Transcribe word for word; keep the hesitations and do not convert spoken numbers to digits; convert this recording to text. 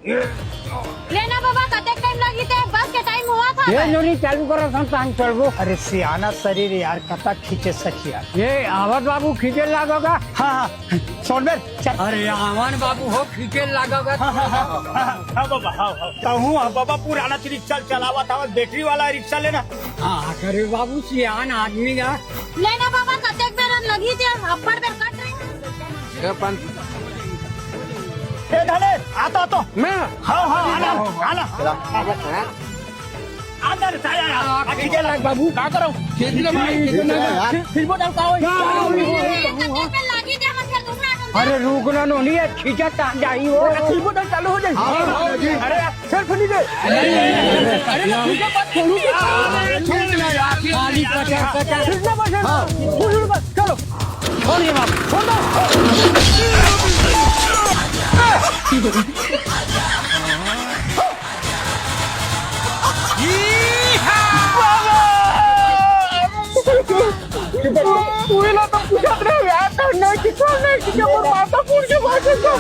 लेना बाबा, कतेक टाइम लगी ते? बस के टाइम हुआ था। ये नोनी चालू करो, हम टाइम चलबो। अरे सियाना शरीर यार, कतक खींचे सखिया। ये आवत बाबू खींचे लागोगा। हाँ, हाँ, सोनबेर, चल। अरे आवन बाबू हो, खींचे लागोगा। हाँ, हाँ, हाँ, हाँ, हाँ, बाबा, हाँ, हाँ। कहूँ, हाँ, बाबा, पुराना रिक्शा चलावत हवस, बैटरी वाला रिक्शा लेना। हाँ, करे बाबू, सियान आदमी का। लेना बाबा, कतेक बेर लगी ते, अब्बड़ बेर कट रही। ए, पंत। ए, धने, आता तो। मैं? हाँ, हाँ, आना, आना। चला। अंदर से आया, आया। आ, खींचे लाग बाबू। का करो? खींच लो भाई, खींच लो यार। फिर वो डाल का होई? कतेक बेर लगी ते, हम फिर दूसरा आटो। अरे, रुक ना, नोनी, ये खींचा तान जाई हो। फिर वो डाल चालू हो जाई। हाँ, हाँ, जी। अरे, यार, फिर खुली दे। अरे, अरे, खींचा बात खोलू। छोड़ ना यार। खाली पचास, पचास। फिर ना बस, हाँ। खोलू बस, चलो। छोड़ ये बात, छोड़ दो। तू ये लोग तो पूछत रहे यार, नहीं कितना, नहीं कितना, और माता पूछ के बात है तो।